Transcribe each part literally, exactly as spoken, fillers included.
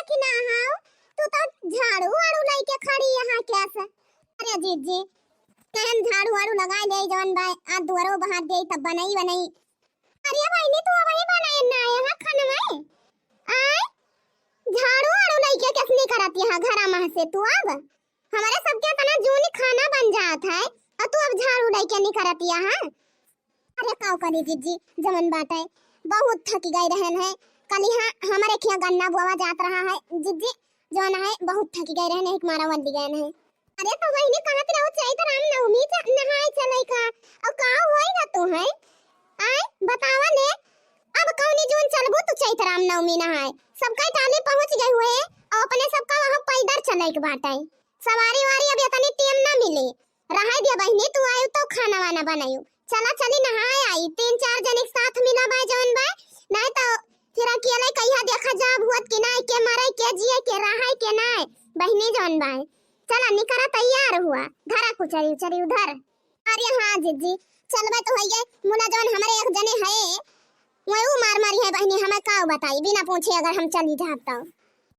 कि ना हाउ, तू तो झाड़ू वाड़ू लइके खड़ी यहाँ क्या से? अरे जिज्जी, कहन झाड़ू वाड़ू लगाइ देई जवन बा, आ दुआरो बहार देई तब बनई बनई। अरे बहिनी, तू अबही बनाए ना आए हा खाना में? आय, झाड़ू वाड़ू लइके कैसनी करत यहाँ घरा में से तू अब? हमरे सबके इतना जूनी खाना बन जात है, और तू अब झाड़ू लइके नहीं करत यहाँ? अरे काव करी जिज्जी, जवन बाटे, बहुत थकी गई रहन है। कल यहाँ हमरे खिया गन्ना बोवा जात रहा है जिज्जी, जवन है बहुत थकी गई रहन है, एक मारा वल्ली गए है। अरे तो बहिनी कहत रहो चैत राम नवमी च-, नहाए चले का, और का होएगा तो है? आय बतावा ले, अब कौनी जून चलबू तू चैत राम नवमी नहाए? सबका टाली पहुँच गए हुए, और अपने सबका वहाँ पैदल चले के बाटे। सवारी वारी अब इतनी टेम ना मिले। रहे दिया बहिनी, तू आयु तो खाना वाना बनायु। चला चली नहाए आई, तीन चार जन एक साथ मिला बा जौन बा, नहीं तो फिर अकेले कहिया देखा जाब हुअत कि ना, के मरे, के जिए, के रहे, के ना। बहिनी जौन बा, चला निकरा तैयार हुआ, धरा कुचरी उचरी उधर। अरे हाँ जिज्जी, चलबे तो होइए, मुला जौन हमरे एक जने है, वही ऊ मार मारी है बहिनी, हमें का बताई, बिना पूछे अगर हम चली जाब तो।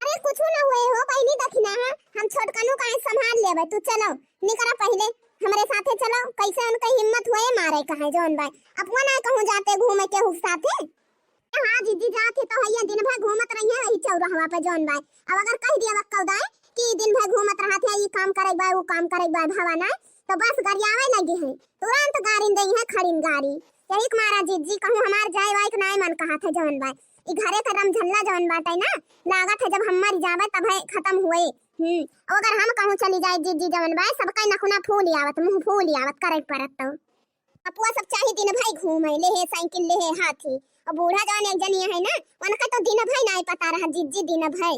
अरे कुछ ना हुए हो बहिनी, दखिना है, हम छोटकनू का संभाल लेबे, तू चलो, निकरा पहिले, हमरे साथे चलो, कैसे उनके हिम्मत हुए मारे का है जौन बाय, अपना ना कहूँ जाते घूमे के हुक साथे। हाँ जिज्जी, जाते तो है, दिन भर घूमत रही है यही चौराहा पे जौन बाय, अब अगर कह दिया वक्कौ दाय कि दिन भर घूमत रहत है, ई काम करे बाय, वो काम करे बाय, भवा ना, तो बस गरियावे लगी है, तुरंत गारिन दई है, खड़िन गारी। यही के मारा जिज्जी कहूँ हमार जाए वाए के नाय मन कहत है जौन बाय। ई घरे के रमझल्ला जौन बाटे ना, लागत है जब हम मर जावे तब है खत्म हुए। हम्म, अगर हम कहूँ चली जाए जिज्जी जौन बाय, सबका नखुना फूल आवत, मुँह फूल आवत करे के परत तो। अपुआ सब चाही दिन भई घूमे, लेहे साइकिल, लेहे हाथी। और बूढ़ा जौन एक जनी है ना, उनका तो दिन भई नाय पता रहा जिज्जी, दिन भई।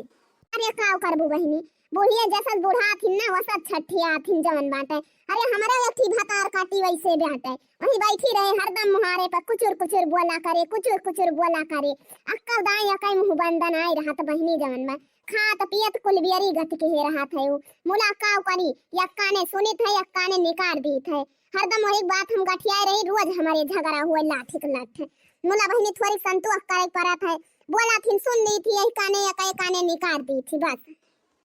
अरे काव करबू बहिनी, बुढ़िया जैसा बूढ़ा आथिन ना, वैसा छठिया आथिन जौन बाटे। अरे हमरे एक ही भतार काटी वैसे बाटे, वही बैठी रहे हरदम मुहारे पर कुचुर कुचुर बोला करे, कुचुर कुचुर बोला करे। अक्का दाई अकाई मुँह बंदन आए रहत बहिनी जौन बा। खात पियत कुल बियरी गति के हे रहत है उ। मुला काव करी, यक्का ने सुनित है, यक्का ने निकार दीत है। हरदम वही बात हम गठियाए रही, रोज हमारे झगड़ा हुए लाठी के लठ। मुला बहिनी थोड़ी संतोष करे परत है, बोला थिन सुन ली थी, यही काने या कई काने निकार दी थी बस।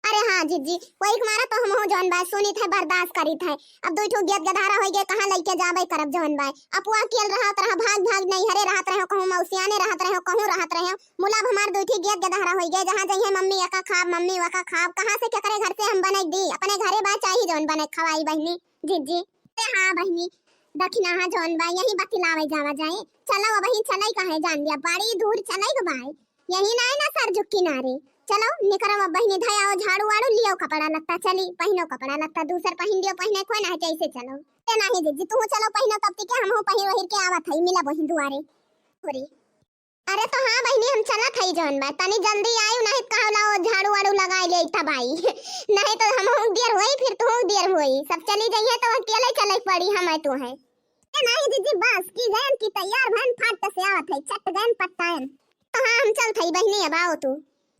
अरे हाँ जिज्जी, वही के मारा तो हमहू जौन बाय सुनित है, बर्दाश्त करित है। अब दुई ठो गेद गधारा होई गए, कहाँ लइके जाबे करब जौन बाय। अपुआ अकेल रहत रहा, भाग भाग नैहरे रहत रहे, कहूँ मौसियाने रहत रहे, कहूँ रहत रहे। मुला अब हमार दुई ठो गेद गधारा होई गए, जहाँ जइहे मम्मी एका खाब, मम्मी वका खाब, कहाँ से केकरे घर से हम बने दी, अपने घरे बाय चाही जौन बने खवाई बहिनी। जिज्जी, अरे हाँ बहिनी, दखिना हाँ जौन बाय, यही बतिलावे जावा जाए। चलो अब ही चले कहे जान दिया, बड़ी दूर चले के बाय। यही ना है ना सरजू किनारे। चलो निकरो अब बहिनी, धयाओ झाड़ू वाड़ू, लियो कपड़ा लत्ता, चली पहिनो कपड़ा लत्ता, दूसर पहिन लियो, पहिने कोई ना है जैसे चलो। ए नाही जिज्जी, तू चलो पहिनो, तब तक के हमहू पहिर वहिर के आवत है, मिला बहिन दुआरे। अरे तो हाँ बहिनी, हम चलत हई जौन बा, तनी जल्दी आयु, नहीं तो कहला ओ झाड़ू वाड़ू लगाए ले तब आई। नहीं तो हमहू देर होई, फिर तू देर होई, सब चली जइहे तो अकेले चले पड़ी हम तू है। ए नाही जिज्जी, बस की गयन की तैयार भन, फट से आवत है, चट गयन पट्टायन। तो हाँ, हम चलत हई बहिनी, अब आओ तू।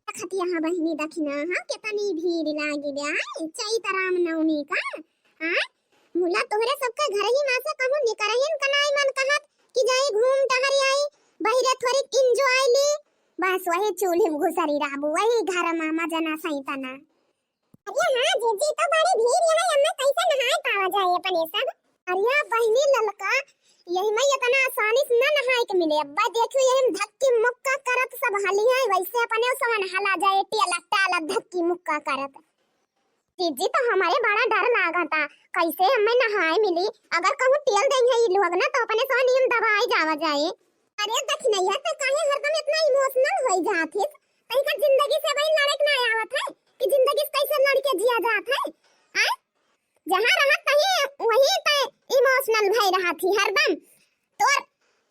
देखत यहाँ बहिनी दखिना, हाँ, कितनी भीड़ लागी बे, आय, चैत राम नवमी का, हाँ, मुला तोहरे सबके घर ही में से कहूँ निकरहिन कनाई मन कहत कि जाई घूम टहर आई, बहिरे थोड़ी enjoy ली, बस वही चूल्हे में घुसरी रहबू, वही घर में मजा ना सही तना। अरे हाँ, जिज्जी तो बड़ी भीड़ यहाँ, हमें कैसे नहाए पावा जाए अपने सब? अरे बहिनी ललका, यही में इतना आसानी से न नहाए के मिले। अब्बा देखियो, यही में धक्की मुक्का करत सब हली है, वैसे अपने सब हला जाए, टेला टाला धक्की मुक्का करत। जिज्जी तो हमारे बड़ा डर लागा था, कैसे हमें नहाए मिली, अगर कहूँ टेल देंगे ये लोग ना तो अपने सब नीम दबाए जावा जाए। अरे दखिनैया, ते काहे हरदम इतना emotional होई जात हिस? तनिका जिंदगी से भाई लड़े के ना आवत है कि जिंदगी से कैसे लड़ के जिया जात है? आय? जहाँ रहत तहीं वहीं ते emotional भई रहत ही हरदम। तोर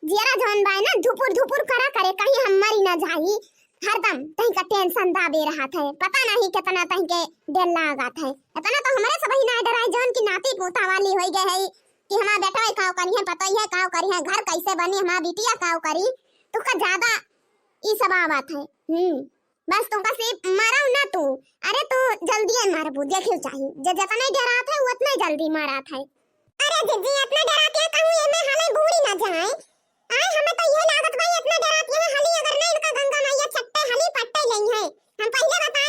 जियरा जौन बाय ना धुपुर धुपुर करा करे, कहीं हम मरी ना जाई। हरदम तहीं का tension दाबे रहत है, पता नहीं कितना तहीं के डर लागत है। इतना तो हमरे सब ही ना डराए जौन की नाती पोता वाली होई गए है कि हमार बेटवा काव करिहैं, पतोहिया काव करिहैं, घर कैसे बनी, हमार बिटिया काव करी, तो का ज्यादा ई सब आवत है। हम्म, बस तुमका से मारा ना तू, अरे तू जल्दी मारबू, देखे चाही, जे जितना डरात है उतना जल्दी मारत है। अरे जिज्जी, इतना डरात है कहूँ एमे हाले बूड़ी ना जाए। आय, हमें तो ये लागत भाई इतना डरात है हाली अगर नहीं इनका गंगा मैया चट्टे हाली पट्टे लेई है। हम पहले बताए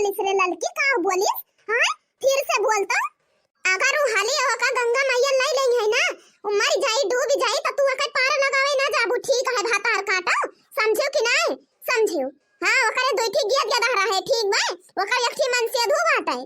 इसरे ललकी का बोलिस? हाँ, फिर से बोल तो। अगर उ हाली ओका गंगा मैया लई लेई है ना, उ मर जाई, डूब जाई, त तू ओकर पार लगावे ना जाबू, ठीक है, भातार काटो, समझियो कि नहीं? समझियो। हाँ, ओकरे दुई ठी गेद गेदहरा है, ठीक बा, ओकर एक ठी मनसेधू बाटे,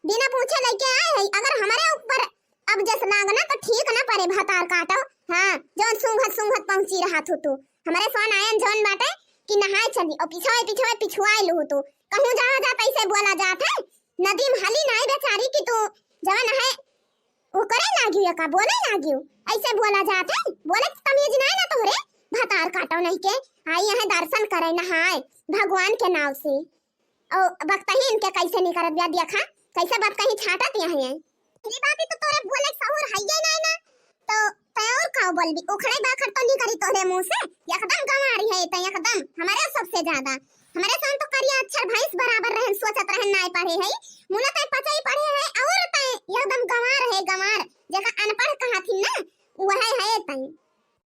बिना पूछे लइके आए है। अगर हमरे ऊपर अब जस लागना तो ठीक ना परे, भातार काटो। हाँ, जौन सूंघत सूंघत पहुंची रहा थू तू, हमरे सोन आयन जौन बाटे कि नहाए चली, और पिछवाए पिछवाए पिछुआए लू तू, कहूँ जावा जात ऐसे बोला जात है, नदी में हली नाई बेचारी कि तू जवन है ओकरे लागियो या का बोले लागियो, ऐसे बोला जात है, बोले के तमीज नाई ना तोहरे, भातार काटो नहीं के, आई यहाँ दर्शन करे नहाए भगवान के नाव से। ओ बकतही इनके कैसे निकरत बिया, देखा कैसे बकतही छाटत यहाँ है। अरे बाबी, तो तोरे बोले के सहूर है ये ना, ना तो तै और का बोलबी, उखड़े बाखर तो नहीं करी तोरे मुंह से, एकदम गंवारी है तै, एकदम हमरे सबसे ज्यादा। हमरे सन तो करिया अक्षर भैंस बराबर रहन, सोचत रहन, नाय पढ़े है, मुला तै पचाई पढ़े है, और तै एकदम गंवार है, गंवार, जेका अनपढ़ कहा थी ना, वह है तै।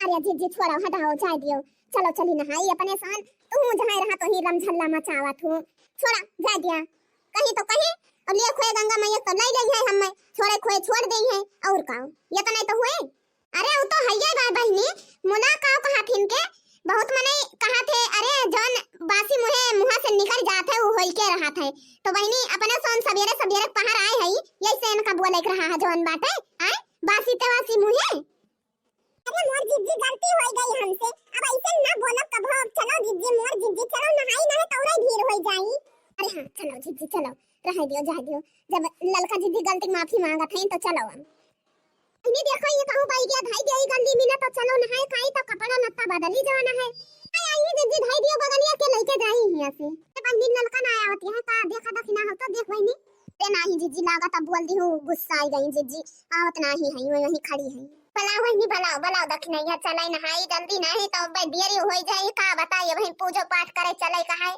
अरे जिज्जी छोड़ो, हटाओ, जाए दियो, चलो चली नहाई अपने सान, तू जहाँ रहा तो ही रमझल्ला मचावा थू, छोड़ा, जाए दिया, कहीं तो कहीं, और लिए खोए गंगा मैया तो ले गई है हमें, छोड़े खोए छोड़ गई है, और का, ये तो नहीं तो हुए। अरे वो तो हइये बा बहिनी, मुला का कहा थिन के, बहुत मने कहा थे, अरे जौन बासी मुहे मुहा से निकल जात है, वो होई के रहा थे। तो बहिनी अपने सोन सवेरे सवेरे पहाड़ आए है, यही से इनका बोले के रहा है जौन बाटे, आए बासी ते वासी मुहे। अरे मोर जिज्जी, गलती होई गई हमसे, अब ऐसे ना बोलो कभो। अब चलो जिज्जी, मोर जिज्जी, चलो नहाई, नहीं तो और भीड़ होई जाई। अरे हाँ, चलो जिज्जी, चलो, रह दियो, जा दियो, जब ललका जिज्जी गलती माफी मांगत है तो चलो। अब इन्हें देखो, ये कहूँ पाई गया, धाई दिया, ये गंदी मिला तो चलो नहाए खाई तो कपड़ा लत्ता बदली जवाना है। आई, आई जिज्जी, धाई दियो बगलिया के लेके जाई हिया से। ए बहिनी, ललका ना आवत यहाँ का, देखा दखिना हो तो देख बहिनी। अरे नाही जिज्जी, लागत अब बोल दी हूँ, गुस्सा आई गई जिज्जी, आवत नाही है, वही, वही खड़ी है। बुलाओ बहिनी, बुलाओ, बुलाओ दखिनैया, चलाई नहाई जल्दी, नाही तो अब देरी हो जाई, का बताई, वही पूजो पाठ करे चले का है।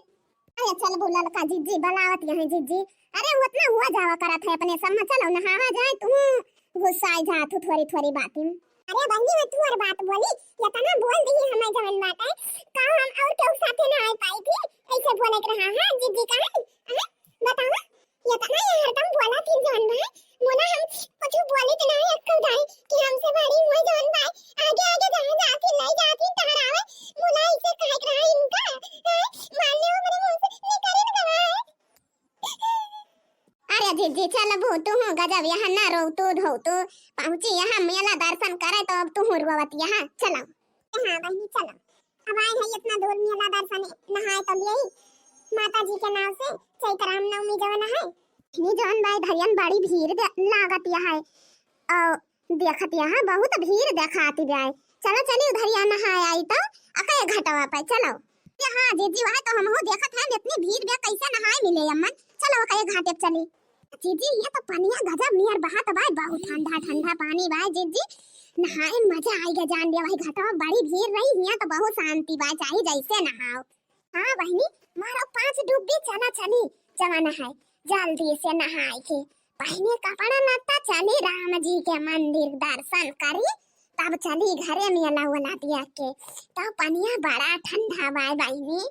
अरे चल बो ललका जिज्जी, बुलावत यहाँ जिज्जी। अरे उतना हुआ जावा करत है अपने सब में, चलो नहावा जाए, तू गुस्सा आई जा तू थोड़ी थोड़ी बात में। अरे बहिनी, मैं तू और बात बोली, इतना बोल दी हमें जवन बात है, का हम और केहू साथे ना आ पाई थी, कैसे बोले के रहा है जिज्जी का है? हैं? बतावा, ये तो ना यार, तुम बोला थी जौन भाई, मुना हम कुछ बोली तो नहीं अक्कल दाई कि हमसे बड़ी हुई जौन भाई, आगे आगे जहाँ जाती ले जाती टहरावे, मुना इसे कहे के रहा इनका, हैं? मान लो मेरे मुंह से निकल ही गवा है। अरे जिज्जी, चल बू तू हूँ गजब, यहाँ ना रो तू धो तू, पहुँची यहाँ मेला दर्शन करे तो अब तू हूँ रोवत यहाँ, चलो। हाँ बहिनी, चलो। अब आए हैं इतना दूर मेला दर्शन, नहाए तो लिए ही माता जी के नाम से चैत रामनवमी जवन है। इतनी जवन बाई धरियन बड़ी भीड़ दे-, लागत यहाँ है। और देखत यहाँ बहुत भीड़ देखाती बाई। चलो चली उधर यहाँ नहाए आई तो अकई घटवा पे चलो। ये हाँ जिज्जी, वह तो हमहू देखत हैं इतनी भीड़ बे, कैसे नहाए मिले अम्मन। चलो अकई घाटे पे चली। जिज्जी, ये तो पनिया गजब नियर बहत बाय, बहुत ठंडा ठंडा पानी बाय जिज्जी, नहाए में मजा आइगा जान दिया। वही घाटवा में बड़ी भीड़ रही, हियाँ तो बहुत शांति बाय, चाहे जैसे नहाओ। हाँ बहिनी, मारो पाँच डुब्बी, चला चली, जमाना है जल्दी से नहाए के, पहने कपड़ा लत्ता, चली राम जी के मंदिर दर्शन करी, तब चली घरे में अलावला दिया के, तब पनिया बड़ा ठंडा बाय बहिनी।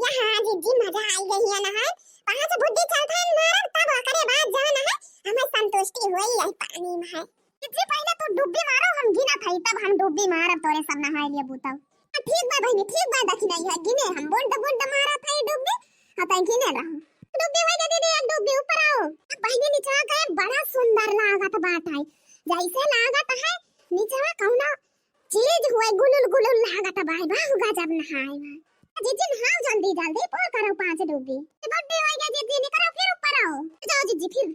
यहाँ जिज्जी मजा आई गई है ना, है? पाँच बुड्डी चलता है मारब, तब ओकरे बाद जवन है, हमें संतुष्टि होई यही पानी में है। जिज्जी पहले तू डुब्बी मारो, हम गिनत है, तब हम डुब्बी मारब तोरे सब नहाए लिए बूतब। हाँ, ठीक बा बहिनी, ठीक बा, देखी नहीं है, गिने हम बुड्ड बुड्ड मारत है डुब्बी, हाँ, तै गिने रहो। डुब्बी हो गई दीदी, एक डुब्बी ऊपर आओ। अब बहिनी नीचे गए, बड़ा सुंदर लागत बात है, जैसे लागत है नीचे कौनो चीज हुए गुलुल गुलुल लागत बाय, बाहु गजब नहाए बा। जिज्जी नहाओ जल्दी जल्दी, पोर करो पाँच डुब्बी। ए बुड्ढी होई गई जिज्जी, निकरो फिर ऊपर आओ। जाओ जिज्जी फिर।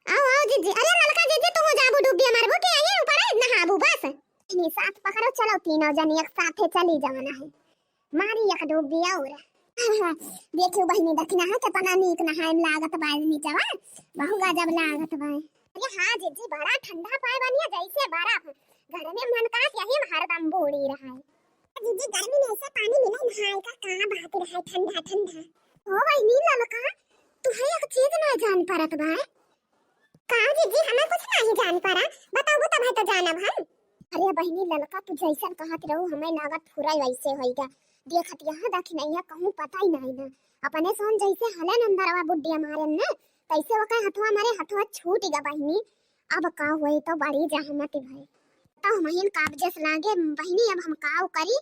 आओ, आओ जिज्जी। अरे ललका जिज्जी, तू जाबू डुब्बी मारबू के यहीं ऊपर है, नहाबू बस। इन्हीं साथ पकड़ो, चलो तीनों जनी एक साथे चली जवाना है। मारी एक डुब्बी और। देखियो बहिनी, दखिना है कितना नीक नहाए में लागत बा नीचवा, बहु गजब लागत बा। अरे हाँ जिज्जी, बड़ा ठंडा पाए बनिया जैसे बर्फ, घर में मन का यही में हरदम बूड़ी रहा है। जिज्जी गर्मी में ऐसे पानी मिले नहाए का, का बात रहा है ठंडा ठंडा। ओ बहिनी ललका, तू है एक चीज ना जान परत बा। का जिज्जी, हमें कुछ नहीं जान पड़ा, बताओ तब है तो जानब हम। अरे बहिनी ललका, तू जैसन कहत रहू, हमें लागत पूरा वैसे होइगा। देखत यहाँ दखिनैया कहूँ पता ही नहीं ना। अपने सोन जैसे हलन अंदरवा बुड्डिया मारेन ना, तैसे ओकर हथवा मारे हथवा छूट गा बहिनी। अब का होई तो बड़ी जहमत भई। तो हमहिन काबजे से लागे बहिनी, अब हम काव करी?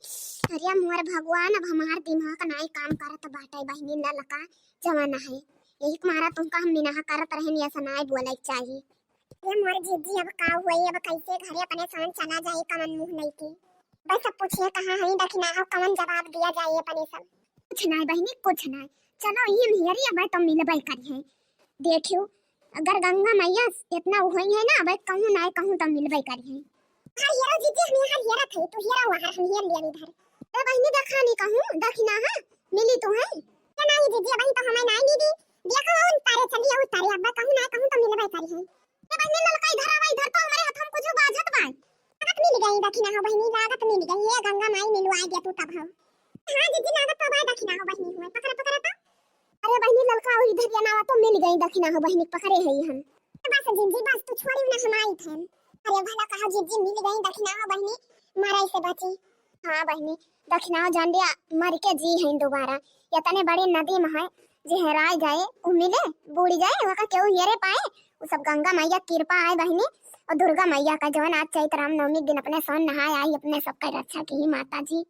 अरे मोर भगवान, अब हमार दिमाग नाई काम करत बाटे बहिनी, ललका जमाना है। यही के मारा तुमका हम मिनाह करत रहन, ऐसा नाई बोले के चाही। ये मोर जीजी, अब का होई? अब कैसे घरे अपने सोन चला जाई कमन मुँह लइके? बस अब पूछिए कहाँ है दखिनाहो, कमन जवाब दिया जाई अपने सब? कुछ नाई बहिनी, कुछ नाई। चलो ये हियरी अब तो मिलबे करी है। देखियो, अगर गंगा मैया इतना हुई है ना, अब कहूँ नाई कहूँ तो मिलबे करी है। हाँ, हेरो जीजी, हम यहाँ हेरत है, तू हेरा वहाँ, हम हेर लिया इधर। ए बहिनी, देखा नहीं कहूँ, दखिनाहा मिली तू है? ए नाई जीजी, अबही तो हमें नाई मिली। देखो, उन तारे चली, उन तारे, अब कहूँ नाई कहूँ तो मिलबे करी है। ए बहिनी, ललका इधर आवा, इधर तो हमारे हाथ में कुछ बाजत बा। लागत मिल गई दखिनाहो बहिनी, लागत मिल गई। ये गंगा माई मिलवाए दिया तू तब हो। हाँ जीजी, लागत तो बा दखिनाहो बहिनी हुए, पकड़ा, पकड़ा तो। अरे बहिनी, ललका और इधर जनावा तो मिल गई दखिनाहो बहिनी, पकड़े है हम। बस जीजी बस, तू छोड़ी ना, हम आई थे। अरे भला कहा जीजी, मिल गई दखिनाहो बहिनी, मारा इसे बची। हाँ बहिनी, दखिनाहो जान लिया, मर के जी है दोबारा। इतने बड़ी नदी में है, जे हेराय जाए, उ मिले, बूड़ी जाए, वका केहू हेरे पाए, उ सब गंगा मैया कृपा आए बहिनी, और दुर्गा मैया का जवन आज चैत रामनवमी के दिन अपने सोन नहाए आई, अपने सबका रक्षा की माता जी।